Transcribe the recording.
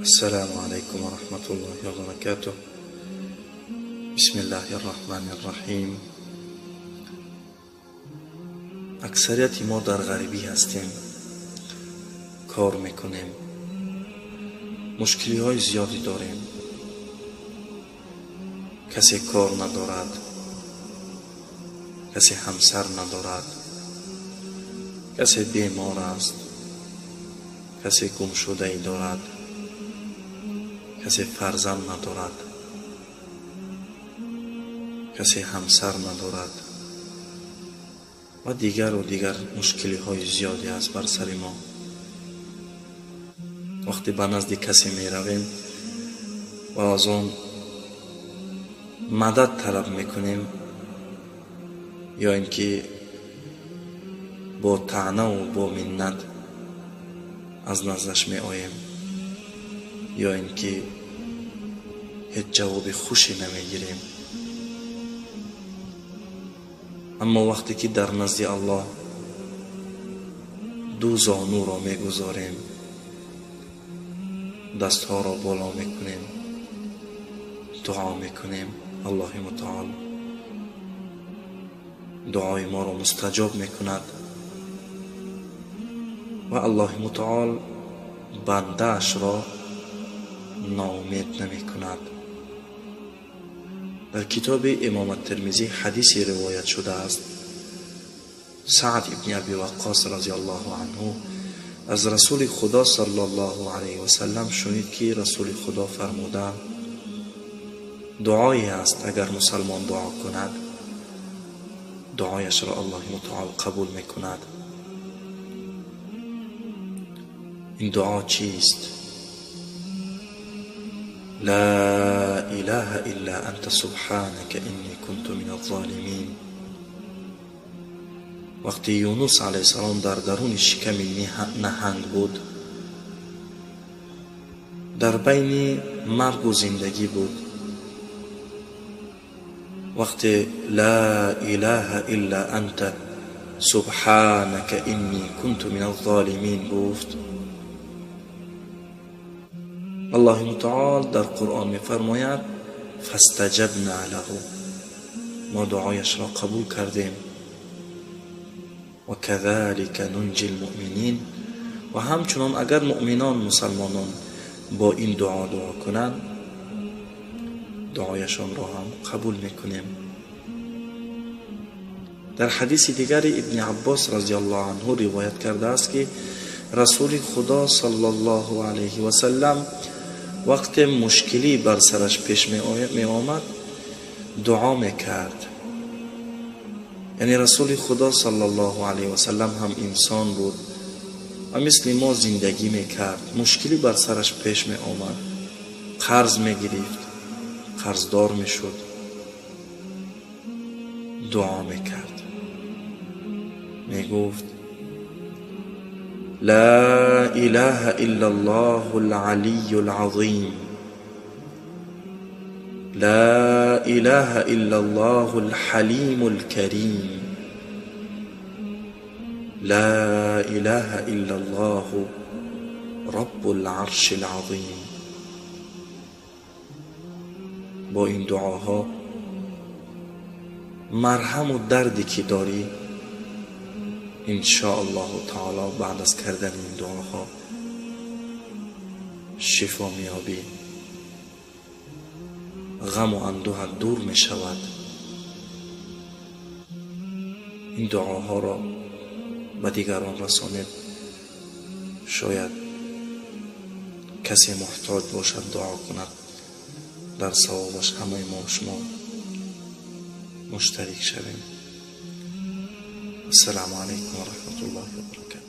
Ассалому алайкум ва раҳматуллоҳи ва баракатуҳ. Бисмиллаҳир раҳмонир раҳим. Аксарияти мо дар ғарибӣ ҳастем, кор мекунем, мушкилиҳои зиёде дорем. Касе кор надорад, касе ҳамсар надорад, касе бемор аст, касе гумшудае дорад, касе фарзанд надорад, касе ҳамсар надорад ва дигару дигар мушкилиҳои зиёде аст бар сари мо. Вақте ба назди касе меравем ва аз он мадад талаб мекунем ё ин ки бо таънаву бо миннат аз наздаш меоем, ё ин ки ҳеҷ ҷавоби хуше намегирем. Аммо вақте ки дар назди Аллоҳ ду зонуро мегузорем, дастҳоро боло мекунем, дуо мекунем, Аллоҳи мутаол дуои моро мустаҷоб мекунад ва Аллоҳи мутаол бандаашро ноумед намекунад. Дар китоби Имом Термизӣ ҳадисе ривоят шудааст. Саъд ибни Аби Ваққос разияллоҳу анҳу аз Расули Худо саллаллоҳу алайҳи васаллам шунид, ки Расули Худо фармуданд: дуое аст, агар мусалмон дуо кунад, дуояшро Аллоҳи мутаол қабул мекунад. Ин дуо чист? Ла илаҳа илла анта субҳанака инни кунту миназ золимин. Вақте Юнус алайҳиссалом дар даруни шиками наҳанг буд, дар байни маргу зиндагӣ буд, вақте ла илаҳа илла анта субҳанака инни кунту миназ золимин гуфт, Аллоҳи мутаол дар Қуръон мефармояд: фастаҷабна лаҳу, мо дуояшро қабул кардем. Ва казалика нунҷил муъминин, ва ҳамчунон агар муъминон, мусалмонон бо ин дуо дуо кунанд, дуояшонро ҳам қабул мекунем. Дар ҳадиси дигари Ибни Аббос разияллоҳу анҳу ривоят кардааст, ки Расули Худо саллаллоҳу алайҳи васаллам вақте мушкилӣ бар сараш пеш меомад, дуо мекард. Яъне Расули Худо саллаллоҳу алайҳи васаллам ҳам инсон буд ва мисли мо зиндагӣ мекард. Мушкилӣ бар сараш пеш меомад, қарз мегирифт, қарздор мешуд, дуо мекард. Мегуфт: ла илаҳа иллаллоҳул алийюл азим, ла илаҳа иллаллоҳул ҳалимул карим, ла илаҳа иллаллоҳу роббул аршил азим. Бо ин дуоҳо марҳаму дарде ки дорӣ, иншоаллоҳу таоло баъд аз кардани ин дуоҳо шифо меёбӣ, ғаму андӯҳат дур мешавад. Ин дуоҳоро ба дигарон расонед, шояд касе муҳтоҷ бошад, дуо кунад, дар савобаш ҳамаи мо шумо муштарик шавем. Ассалому алайкум ва раҳматуллоҳи ва баракатуҳ.